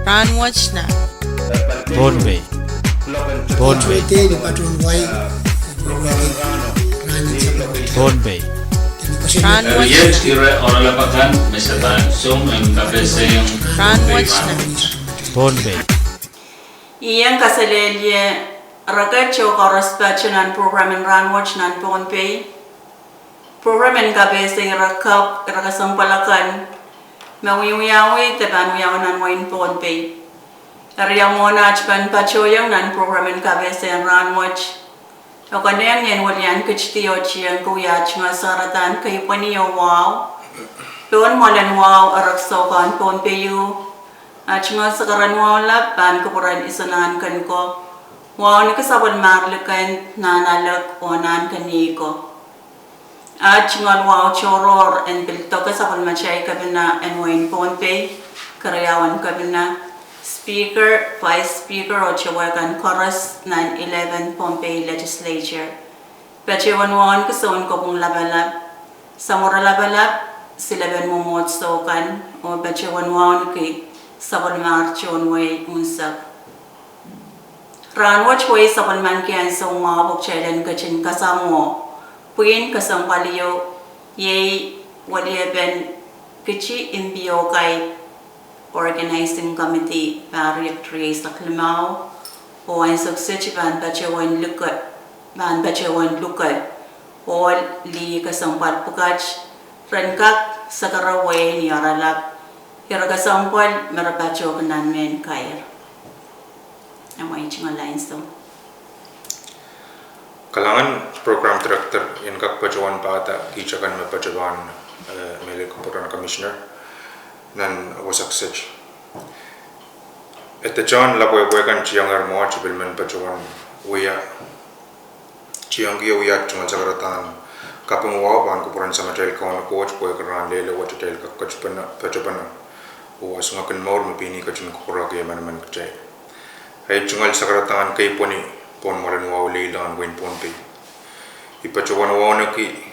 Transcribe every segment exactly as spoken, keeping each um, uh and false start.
Rahnwet nan Pohnpei. Pohnpei. Pohnpei. Rahnwet nan Pohnpei. Ieng kaselehlie reket oh koaros pato nan program en Rahnwet nan Pohnpei. Program en kapehse ire kak, ire kesempwal akan me wiewiawi de pahn wiawi nan wehin Pohnpei. Eri ia mwomwen aht pahn patohiong nan program en kapehse en rahnwet? E konehng ni en welian kitidi oh tiengki wia aht tungoal sakaradahn keipweni oh wahu pohn mwoalen wahu ire kesou kan Pohnpei ieu. Aht tungoal sakaradahn wahu lap pahn kupwuren iso nahnken ko, wauneki sapwellimar liken Nahnalek oh nahnkeniei ko. Aht tungoal wahu tohrohr en pil doke sapwellimatail kepina en wehin Pohnpei, keriaun kepina, Speaker, Vice Speaker oh towe kan koaros nan eleven Pohnpei Legislature. Patohwan wauneki sounkopwung lapalap, samworo lapalap, silepen mwomwohdiso kan, oh patohwan wauneki sapwellimar tohn wehi unsek. Rahnwet wehi sapwellimanki ansou mwahu pwe kitail en ketin kasamwo pwihn kesempwal ieu, iei weliepen Kiti Mpiokai Organizing Committee pahr riekid rieisek limau, oh ansou kiset pahn patohwan luke, pahn patohwan luke ohl lih kesempwal pwukat ren kak sakara wehi ni oaralap, ire kesempwal me re patohki nan mehn kair. Amwail tungoal ansou. Kalahngan Program Director, I en kak patohwan pahda kiht akan me patohwan, eh, mehlel kupwuren Commissioner nan wasa kiset. E de tohn lapwehpwe kan tiengehr mwohtail pil men patohwan wia, tiengki oh wia tungoal sakaradahn kaping wahu pahn kupwuren Samatail Kauno Koht pwehki rahn lelo wet atail kak patopene, patopene oh wasongekin mour me pini ketin kupwurki manaman kitail. Ahi tungoal sakaradahn keipweni pohn mwoalen wahu leilahn wehin Pohnpei. I patohwan wauneki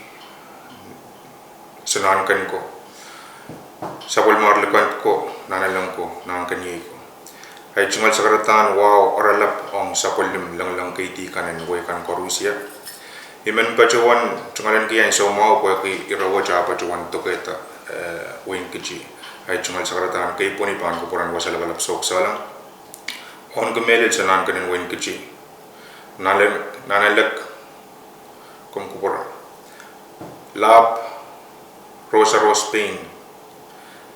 soangen ko, sapwellimar likan ko, Nahnalek ko, nahnkeniei ko. Ahi tungoal sakaradahn wahu oaralap ong sapwellime lengileng keidi kan en wehi kan koarusie. I men patohwan tungoalenki ansou mwahu pwehki ire wet ah patohwan dokehda, eh, wehin Kiti. Ahi tungoal sakaradahn keipweni pahn kupwuren wasa lapalap Sohk Sohleng. Oanki mehlel soangen en wehin Kiti. Nahnalek, Nahnalek, komw kupwure. Lahp, Rosa Rose Payne,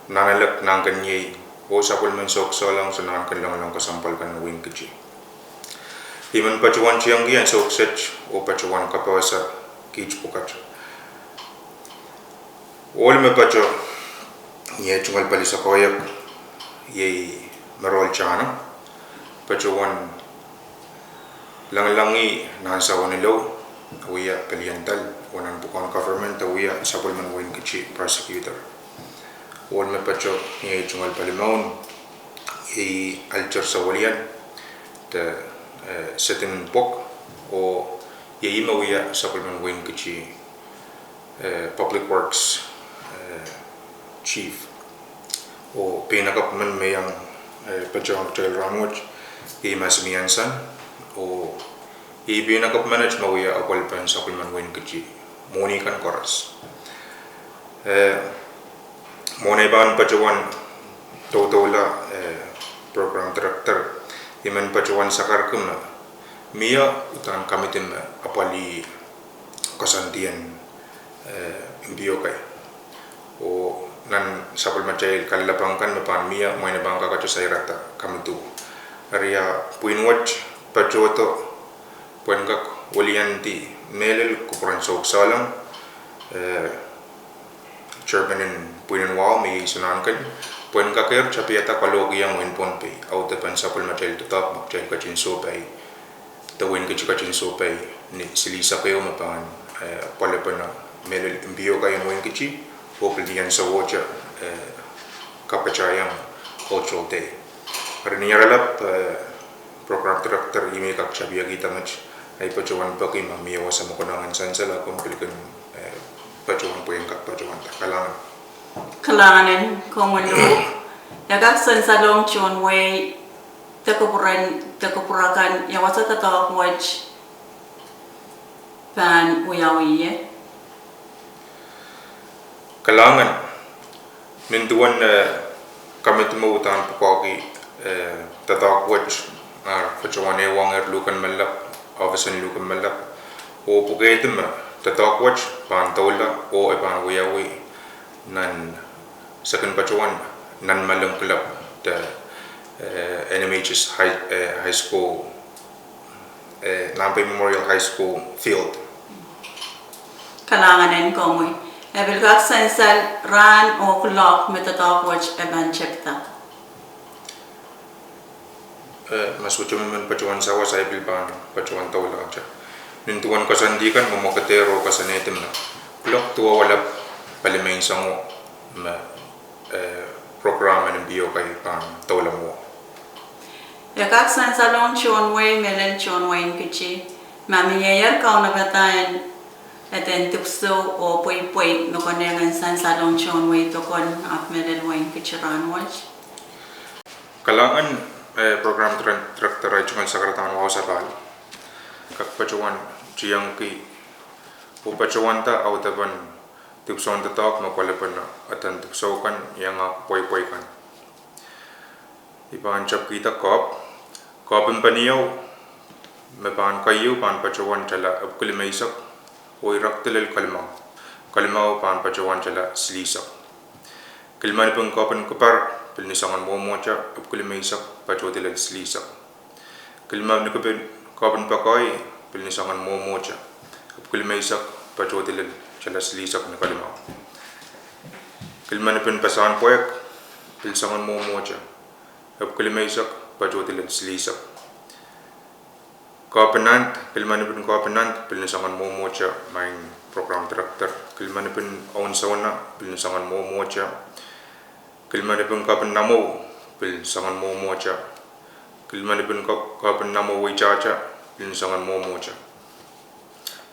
Nahnalek nahnkeniei, oh sapwellimen Sohk Sohleng, soangen lengileng kesempwal kan en wehin Kiti. I men patohwan tiengki ansou kiset oh patohwan kapehse kiht pwukat. Ohl me patoh, iei tungoal pali sakawiak, iei Meroal Tano, patohwan lengilengih nan Sawa Nilou, wia pelien dal, oh nan pwukoahn government, wia sapwellimen wehin Kiti prosecutor. Ohl me patoh, iei tungoal pali maun, iei Alter Sawelian, de, eh, Sedin Pwok, oh iei me wia sapwellimen wehin Kiti, eh, Public Works, eh, Chief. Oh peinakapw men me iang, eh, patohwan kitail rahnwet, iei Masimi Anson, oh iei peinakapw menet me wia apwalipen sapwellimen wehin Kiti, mwohni kan koaros. Eh, mwohn ei pahn patohwan doudoula, eh, Program Director, I men patohwan sakarki me mie uhdahn kamidi me apwalih koasoandien, eh, Mpiokai. Oh nan sapwellimatail kalelapak kan me pahn mie, mwein e pahn kakete sairada kamidi. Eri ia pwihn wet patohdo pwehn kak weliandi mehlel kupwuren Sohk Sohleng, eh, chairman en pwihn en wahu me iei Sohn Nahnken, pwehn kakehr tapihada kalohkiong wehin Pohnpei, audepen sapwellimatail doadoahk me kitail ketin sohpai, de wehin Kiti ketin sohpai, ni silihsek ehu me pahn, eh, pwoalepene mehlel Mpiokai en wehin Kiti, oh pil ni ansou wet, eh, kapatahiong Cultural Day. Eri ni oaralap, eh, Program Director, ihme I kak tapiakihda met, ahi patohwan peki ma mie wasa me konehng en sansal, ahpw komw pil kin, eh, patohwan pwehn kak patohwanda. Kalahngan. Kalahngan en komwi luhk. E kak sansalohng tohn wehi de kupwur, de kupwur akan ia wasa doadoahk wet pahn wiawi ie. Kalahngan, nin duwen, eh, kamedime udahn pwukoahki, eh, doadoahk wet, ah, patohwan ehuong luhken mallap, ohpis en luhken mallap, oh pwukedime doadoahk wet pahn doula oh e pahn wiawi nan seken patohwan nan Malem Club de, eh, N M H S High, eh, High School, eh, Lampay Memorial High School field. Kalahngan en komwi. E pil kak sansal rahn oh kuloak me doadoahk wet e pahn tepda. Eh, ma sohte men patohwan sawas, I pil pahn patohwan doulahte. Nin duwen koasoandi kan, mwomwohdiso koasoanehdi me kuloak duwau alap pali menseng o me, eh, program en mpiokai pahn doula mwo. E kak sansalohng tohn wehi, mehlel tohn wehin Kiti. Ma mieier kaunopada en eden dipwisou oh pweipwei me konehng en sansalohng tohn wehi pokon ahpw mehlel wehin Kiti rahnwet. Kalahngan, eh, program director, ai tungoal sakaradahn wahu sapahl. Kak patohwan tiengki oh patohwanda audepen dipwisoun doadoahk me kohla pene eden dipwisou kan iangahki pweipwei kan. I pahn tepkihda koap. Koap en pahn ieu, me pahn keieu pahn patohwan tala epwiki limeisek, oh irekdi lel kelimau. Kelimau pahn patohwan tala silihsek. Kilimanipin koap en kupar pil ni soangen mwomwohte, epwiki limeisek patohdi lel silihsek. Kilimanipin koap en poakoi pil ni soangen mwomwohte, epwiki limeisek patohdi lel tala silihsek ni kelimau. Kilimanipin pasahn pwehk pil soangen mwomwohte, epwiki limeisek patohdi lel silihsek. Koap en nand, kilimanipin koap en nand pil ni soangen mwomwohte, maing program director. Kilimanipin ounsouna pil ni soangen mwomwohte. Kilimanipin koap en namwo pil soangen mwomwohte. Kilimanipin ko-, koap en namwo weitahta pil ni soangen mwomwohte.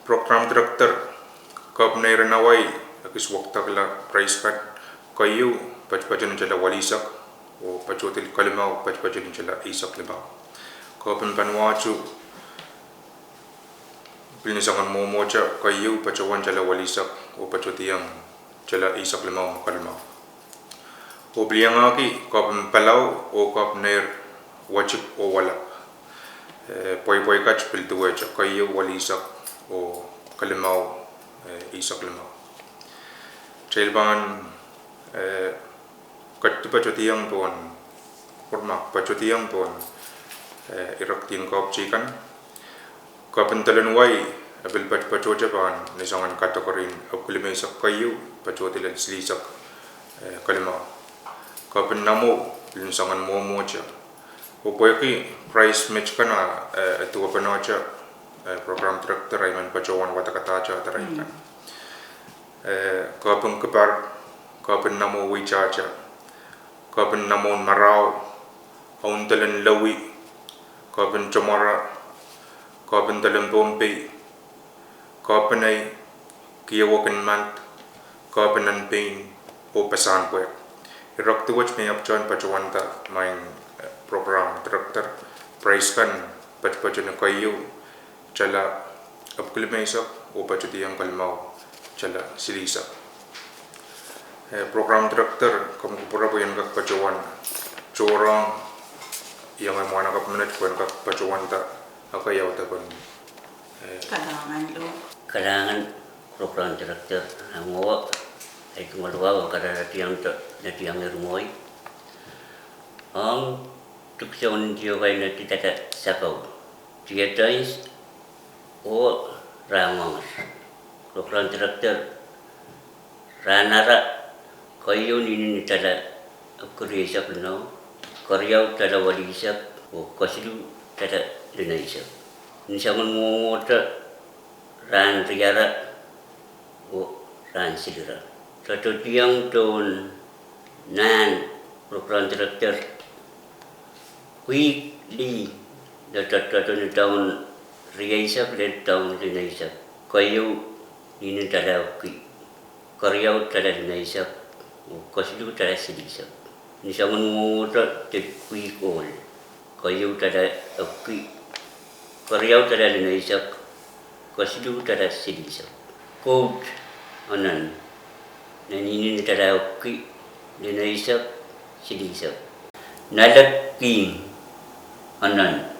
Program director, koap en neir en Hawaii, ekis wekidekla prize kan. Keieu patopato ni tala welihsek, oh patohdi kelimau patopato ni tala eisek limau. Koap en Vanuatu pil ni soangen mwomwohte, keieu patohwan tala welihsek oh patohdiong tala eisek limau me kelimau. Oh pil iangahki koap en Palau oh koap en neir Wajik oh Walap. Eh, pweipwei kat pil duwehte, keieu welihsek oh kelimau, eh, eisek limau. Kitail pahn, eh, ketin patohdiong pohn, kupwurma patohdiong pohn, eh, irekdin koap teikan. Koap en Delaware, e pil patopato, e pahn ni soangen category en epwiki limeisek keieu patohdi lel silihsek, eh, kelimau. Koap en namwo pil ni soangen mwomwohte. Oh pwehki prize met kan, eh, e duwepene, eh, program director, I men patohwan wadekadahte irail kan. Eh, koap en kupar, koap en namwo weitahta, koap en namwohn Marau, Aundelen Lewi, koap en Tomorrow, koap en Delen Pohnpei, koap en ei, Kiewokin Mand, koap en nan pein, oh pasahn pwehk. Irekdi wet me I ahpwtehn patohwanda, maing, eh, program director, prize kan patopato ni keieu tala epwiki limeisek oh patohdiong kelimau tala silihsek. Eh, program director, komw kupwure pwe I en kak patohwan tohrohng iang ei mwahnakapw menet pwe en kak patohwanda ekei audepen, eh, kalahngan, program director, ah, mwo, ei tungoal wahu, karahrahdiong, netiong rongamwahu ong dipwisoun ntiokai, neti dahla sakau, Tietoins oh Rahmwahnget. Program director, rahn ara, keieu ni inenen tala epwiki rieisek linou, keriau tala welihsek, oh kesiluh tala lineisek. Ni soangen mwomwohte, rahn riara oh rahn silira. Doadoahk tohn nan program director, wihk lih, doadoahk ni taun rieisek lel taun lineisek, keieu ni inenen tala epwiki, keriau tala lineisek, oh kesiluh tala silihsek. Ni soangen mwohmwohte de pwihk ohl. Keieu tala epwiki, keriau tala lineisek, kesiluh tala silihsek. Kout, anan, nan inenen tala epwiki, lineisek, silihsek. Nalek kihng, anan,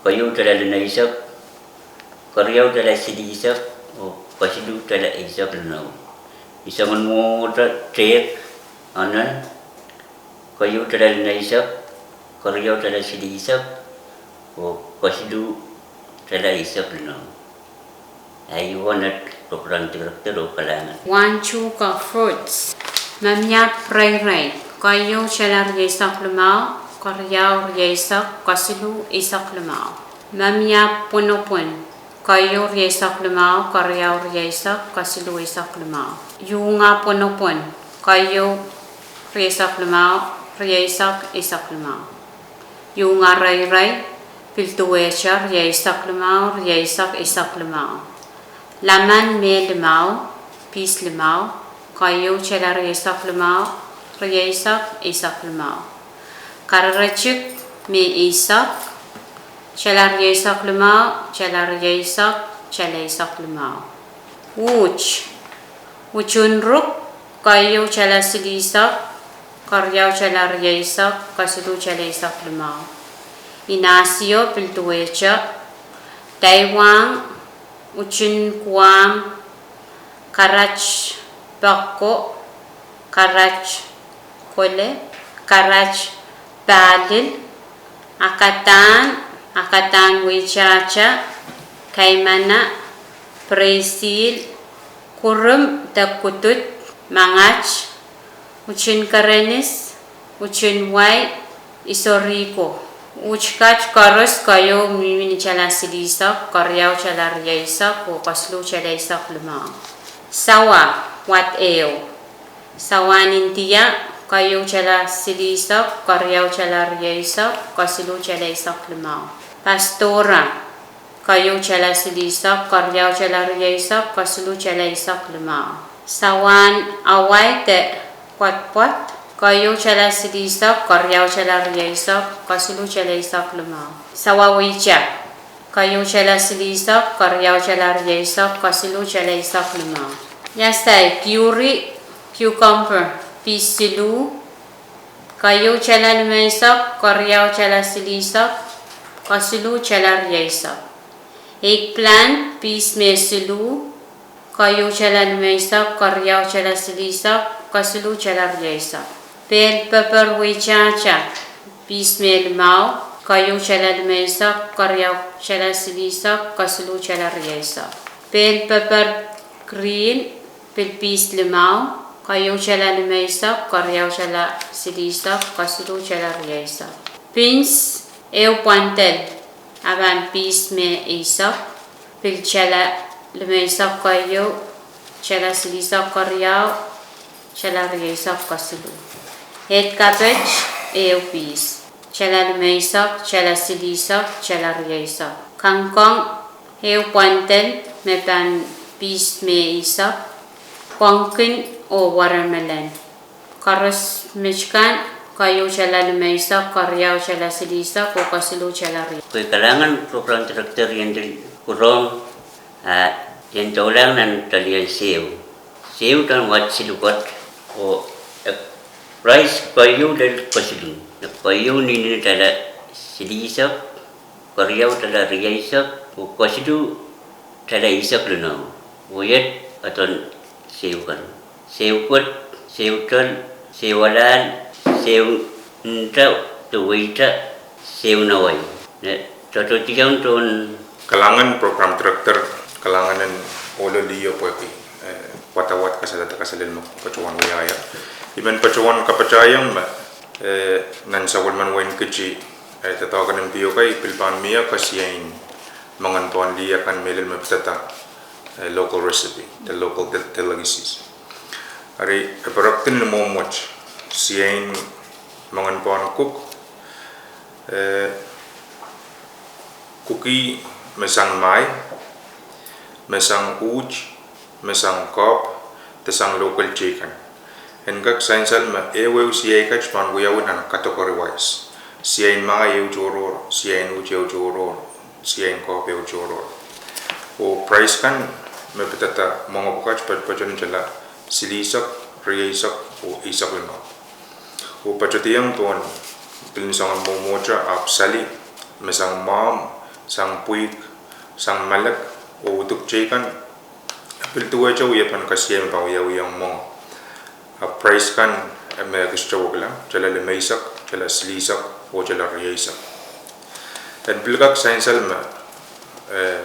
keieu tala lineisek, keriau tala silihsek, oh kesiluh tala eisek linou. Ni soangen mwohmwohte tehk, anan, keieu tala lineisek, keriau tala silihsek, oh kesiluh tala eisek linou. Ahi wahnpoaron program director oh kalahngan. Wahn tuhke fruits. Memiap reirei, keieu tala rieisek limau, keriau rieisek, kesiluh eisek limau. Memiap pwonopwon, keieu rieisek limau, keriau rieisek, kesiluh eisek limau. Iunga pwonopwon, keieu rieisek limau, rieisek, eisek limau. Iunga reirei, pil duwehte, rieisek limau, rieisek, eisek limau. Laman me limau, pihs limau, keieu tala rieisek limau, rieisek, eisek limau. Karerehtik me eisek, tala rieisek limau, tala rieisek, tala eisek limau. Uht, utunruk, keieu tala silihsek, keriau tala rieisek, kesiluh tala eisek limau. Inasio pil duwehte, daiwang, utun kuam, karat pekko, karat kole, karat pahlil, akadahn, akadahn weitahta, kaimana, presil, kurum de kudud, mangat, utun kerenis, utun wai, isoriko. Uht kat koaros keieu mihmi ni tala silihsek, keriau tala rieisek, oh kesiluh tala eisek limau. Sawa, wat ehu. Sawahn India, keieu tala silihsek, keriau tala rieisek, kesiluh tala eisek limau. Pastora, keieu tala silihsek, keriau tala rieisek, kesiluh tala eisek limau. Sawahn awai de pwadpwad, keieu tala silihsek, keriau tala rieisek, kesiluh tala eisek limau. Sawa weita, keieu tala silihsek, keriau tala rieisek, kesiluh tala eisek limau. Iasai, kiuri, cucumber, pihs siluh, keieu tala limeisek, keriau tala silihsek, kesiluh tala rieisek. Eggplant, pihs me siluh, keieu tala limeisek, keriau tala silihsek, kesiluh tala rieisek. Bell pepper weitahta, pihs me limau, keieu tala limeisek, keriau tala silihsek, kesiluh tala rieisek. Bell pepper green, pil pihs limau, keieu tala limeisek, keriau tala silihsek, kesiluh tala rieisek. Beans, ehu pwandel, a pahn pihs me eisek, pil tala limeisek keieu, tala silihsek keriau, tala rieisek kesiluh. Ed cabbage, ehu pihs, tala limeisek, tala silihsek, tala rieisek. Kangkong, ehu pwandel, me pahn pihs me eisek, pumpkin oh watermelon. Koaros met kan, keieu tala limeisek, keriau tala silihsek, oh kesiluh tala rieisek. Kei kalahngan program director en dehr kupwurong, ah, en doulahng nan dalian seiu. Seiu kan wat siluh pwat, oh, eh, rice keieu lel kesiluh. Keieu inenen tala silihsek, keriau tala rieisek, oh kesiluh tala eisek linou. Oh iet aden seiu kan. Seiu pwet, seiu tol, seiu alahl, seiu nta, de weita, seiu nawai. Ne tohtohdiong tohn. Kalahngan program director, kalahngan en ohlo liho pwehki, eh, wadawad kasalehda kaselel me patohwan wiahiong. I men patohwan kapatahiong me, eh, nan sapwellimen wehin Kiti, eh, doadoahk en mpio kei pil pahn mie kesiehn moangen pahn lih akan mehlel me pidada, eh, local recipe, the local de-, delicacies. Eri, eh, pil rekdin ni mwomwet, siein moangen pahn kuk, eh, kuki me sang mai, me sang uht, me sang koahp, de sang local teikan. En kak sansal me ehuehu siai kat pahn wiawi nan category wise. Siain mah ehu tohrohr, siain uht ehu tohrohr, siain koahp ehu tohrohr. Oh price kan me pidada mwenge pwukat patopatohn tala silihsek, rieisek, oh eisek limau. Oh patohdiong pohn pil sang mwomwohte ahpw sali, me sang mwahmw, sang pwihk, sang malek, oh uduk teikan, pil duwehte wiepen kasiai me pahn wiawiong mwenge. A price kan me ekis towekla, tala limeisek, tala silihsek, oh tala rieisek. En pil kak sansal me, eh,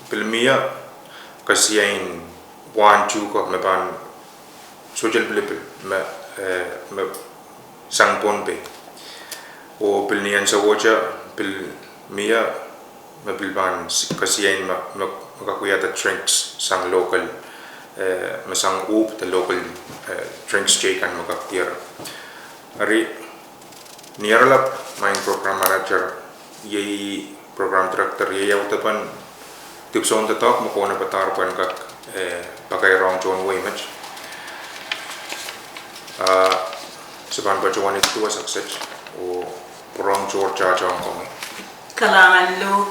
pil mie kasiain wahn tuhke me pahn sohte lipilipil me, eh, me sang Pohnpei. Oh pil ni ansou wet pil mie me pil pahn s-, kasiain me, me, me kak wiahda drinks sang local, eh, me sang uhpw de local, eh, drinks teikan me kak diar. Eri, ni ahr lap, maing program manager, iei program director, iei audepen dipwisoun doadoahk me kaunopada pwehn kak, eh, pakairong tohn wehi met. Ah, se pahn patohwan ipwidi wasa kiset, oh pwurehng tohrohr tohn komwi. Kalahngan Luhk,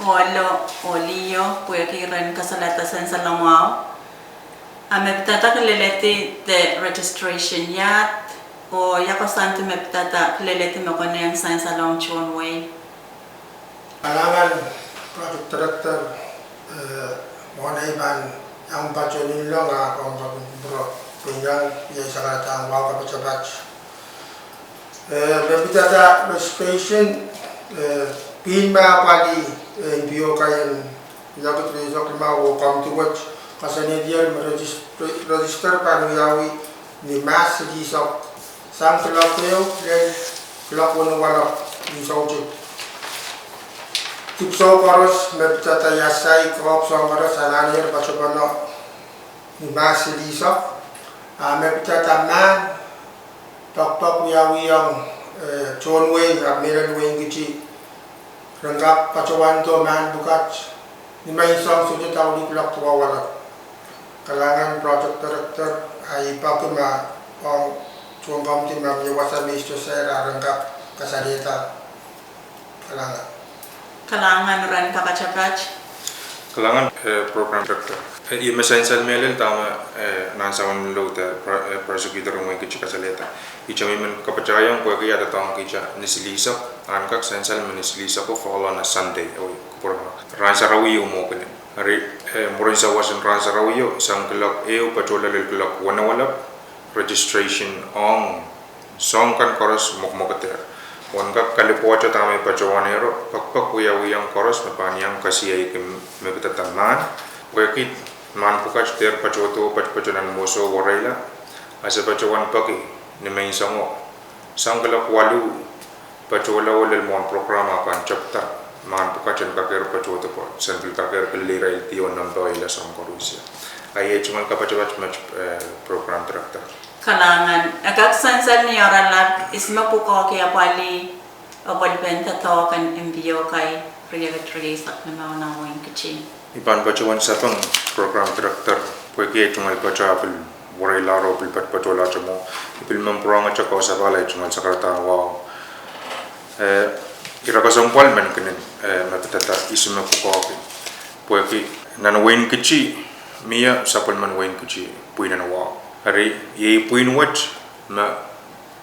Ohlo, oh Lio, pwehki ren kasalehda sansalong wahu. A me pidada kilelehdi de registration yard, oh ia koasoandi me pidada kilelehdi me konehng sansalong tohn wehi. Kalahngan project director, eh, mwohn ei pahn iang patohwan ilong ah komw pahn pwurehng iang iei sakaradahn wahu kapatapat. Eh, me pidada registration, eh, pil me apwalih, eh, impiokai en iakit rieisek limau oh komw duwet koasoanehdier me regis-, re-, register pahn wiawi ni Mahs silihsek, sang kuloak ehu lel kuloak weneuwalap ni soutik. Dipwisou koaros me pidada iasai, koahpw, soahng koaros anahnehr patopono ni Mahs silihsek, a me pidada mahn, pokpok wiawiong, eh, tohn wehi, a mehlel wehin Kiti, ren kak patohwando mahn pwukat ni menseng sohte daulih kuloak duwauwalap. Kalahngan project director, a I peki ma ong tohn komwi ma mie wasa me I sohte sair a ren kak kasalehda. Kalahngan. Kalahngan ren kapatapat. Kalahngan, eh, program director. Eh, ih me sansal mehlel dahme, eh, nan Sawan Lou de pro-, eh, prosecutor en wehin Kiti kasalehda. Ihte me I men kapatahiong pwehki ia doadoahngkihte ni silihsek, ahn kak sansal me ni silihseko fall on a Sunday, oh, kupwuromwail. Rahn Sarawio mwo kenen. Eri, eh, mwurin sawas en Rahn Sarawio, sang kuloak ehu patohla lel kuloak weneuwalap, registration ong soahng kan koaros mwekmwekid. Wen kak kalipwohte dahme patohwanehro, pokpok wiawiong koaros me pahn iang kasiaiki me pidada mahn. Pwehki mahn pwukat dehr patohdo, patopato nan mwohso wereila, a se patohwan peki ni menseng sang kuloak waluh, patohla oh lel mwohn program a pahn tepda mahn pwukat en kakehr patohdo pwe sen pil kakehr kilel irail di oh nempe oh ila soahng koaros. A iei tungoal kapatapat met, eh, program director. Kalahngan, e kak sansal ni oaralap ihs me pwukoahki apwalih apwalipen doadoahk en impiokai riekid rieisek limau nan wehin Kiti. I pahn patohwan sapeng program director pwehki ei tungoal patohwan pil wereilahro pil patopato late mwo. I pil men pwurehngete kausapwala ei tungoal sakaradahn wahu. Eh, ire kesempwal men kenen, eh, me pidada ihs me pwukoahki. Pwehki nan wehin Kiti, mie sapwellimen wehin Kiti pwihnen wahu. Eri, iei pwihn wet me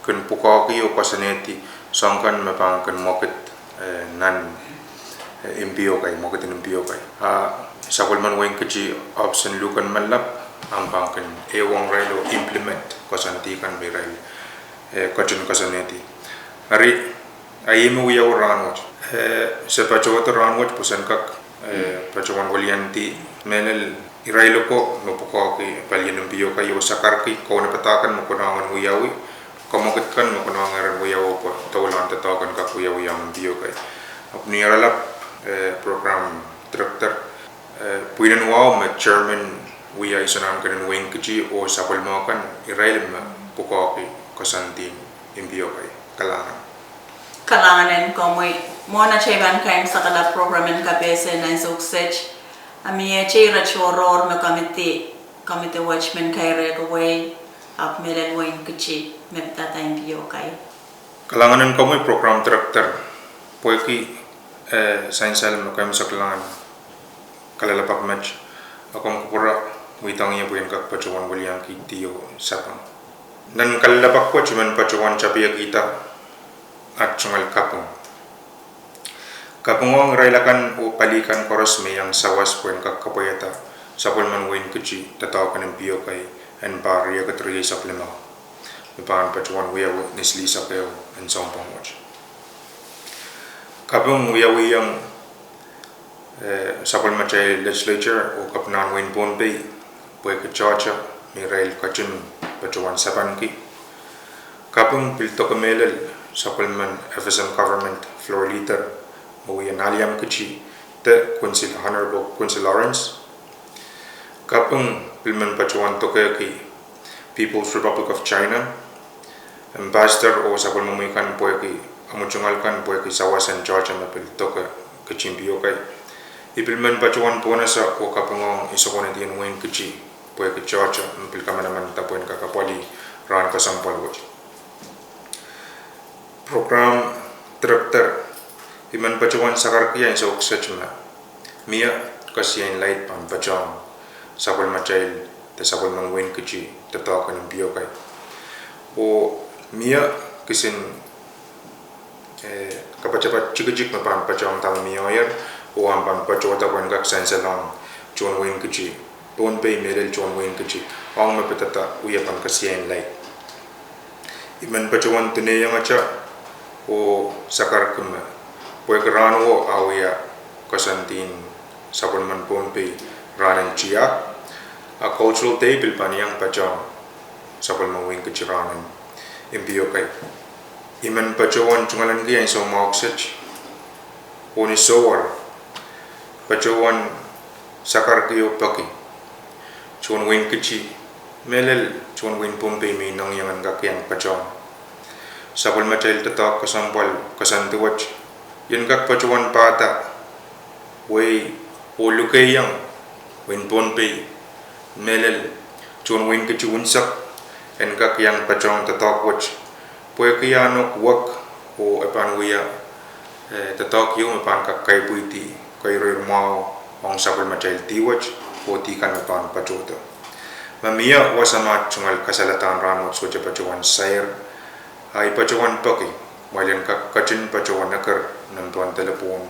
kin pwukoahki oh koasoanehdi soahng kan me pahn kin mwekid, eh, nan, eh, impiokai, mwekid en impiokai. A sapwellimen wehin Kiti ohpis en luhk en menlap, ahpw pahn kin ehuong irail oh implement koasoandi kan me irail, eh, ketin koasoanehdi. Eri, a iei me wiawi rahnwet. Eh, se patohdo rahnwet pwe sen kak, eh, patohwan weliandi mehlel irail ko me pwukoahki palien impiokai oh sakarki kaunopada kan me konehng en wiawi, kamwekid kan me konehng en wiawi pwe doulahn doadoahk en kak wiawiong impiokai. Ahpw ni oaralap, eh, program director, eh, pwihnen wahu me chairman wia Isonahnken en wehin Kiti oh sapwellime kan irail me pwukoahki koasoandi impiokai. Kalahngan. Kalahngan en komwi. Mwohn atail pahn kaimwisekala program en kapehse nan ansou kiset, a mie ire tohrohr me komidi, komidi wet men kairehki wehi, ahpw mehlel wehin Kiti me pidada impiokai. Kalahngan en komwi Program Director, pwehki, eh, sansal me komw solahr kalelapak met, a komw kupwure widohng ie pwe en kak patohwan wiliangki dioh sapeng. Nan kalelapak wet I men patohwan tapiekihda at tungoal kaping. Kapingohng irail akan oh pali kan koaros me iang sawas pwe en kak kapwaiada sapwellimen wehin Kiti doadoahk en impiokai en pahr riekid rieisek limau, me pahn patohwan wiawi ni silihsek ehu en sounpwong wet. Kaping wiawihong, eh, sapwellimatail legislature oh kapinahn wehin Pohnpei, pwehki tohto me irail ketin patohwan sapahnki. Kaping pil doke mehlel sapwellimen F S M government floor leader me wia Naliam Kiti, de Quincy, Honorable Quincy Lawrence. Kaping pil men patohwan dokehki People's Republic of China ambassador oh sapwellimomwi kan pwehki, ah, tungoal kan pwehki sawas en tohto me pil doke Kiti impiokai. I pil men patohwan pohnese oh kapingohng isohkanadien wehin Kiti pwehki tohto me pil kamanaman da pwe en kak apwalih rahn kesempwal wet. Program Director, I men patohwan sakarkihda ansou kiset me mie koasoi en laid pahn patohng sapwellimatail de sapwellimen wehin Kiti doadoahk en impiokai, oh mie kisin, eh, kapatapat tikitik me pahn patohng dahme mie, oh ahpw pahn patohda pwe en kak sansalohng tohn wehin Kiti, Pohnpei mehlel tohn wehin Kiti, ong me pidada wiepen koasoi en laid. I men patohwan doneiengete oh sakarki me pwehki rahno a wia koasoandien sapwellimen Pohnpei rahn en tiahk, a Cultural Day pil pahn iang patohng sapwellimen wehin Kiti rahn en impiokai. I men patohwan tungoalenki ansou mwahu kiset oh ni sohwar patohwan sakarki oh peki tohn wehin Kiti mehlel tohn wehin Pohnpei me inengieng en kak iang patohng sapwellimatail doadoahk kesempwal koasoandi wet, I en kak patohwan pahda wehi oh lukehiong wehin Pohnpei mehlel tohn wehin Kiti unsek en kak iang patohng doadoahk wet, pwehki e nohk wek oh e pahn wia, eh, doadoahk ieu me pahn kak kaipwihdi keireir mwahu ong sapwellimatail dih wet oh dih kan me pahn patohdo. Ma mie wasa me at tungoal kasaledahn rahn wet sohte patohwan sair, a I patohwan peki kumwail en kak ketin patohwan eker nan pohn delepwohn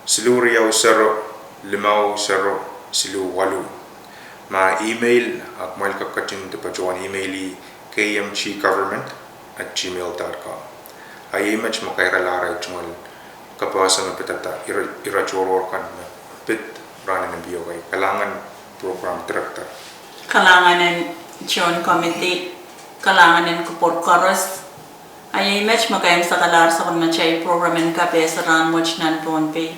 siluh riau sero, limau sero, siluh waluh. Ma email, a kumwail kak ketin patohwan email-i K M G government at gmail dot com. A iei met me kairala arail tungoal kapehse me pidada ire, ire tohrohr kan me pid rahn en impiokai. Kalahngan Program Director. Kalahngan en tohn committee, kalahngan en kupwur koaros. A iei met me kaimwisekalahr sapwellimatail program en kapehse rahn wet nan Pohnpei.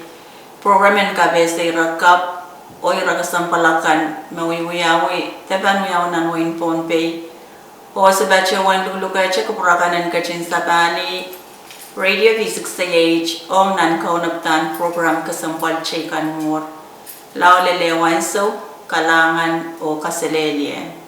Program en kapehse ire kapw oh ire kesempwal akan me wiewiawi de pahn wiawi nan wehin Pohnpei. Oh se patohwan luhlukehte kupwur akan en ketin sapahl radio V six A H ong nan kaunopadahn program kesempwal teikan mwuhr. Lao lel ansou, kalahngan oh kaselehlie.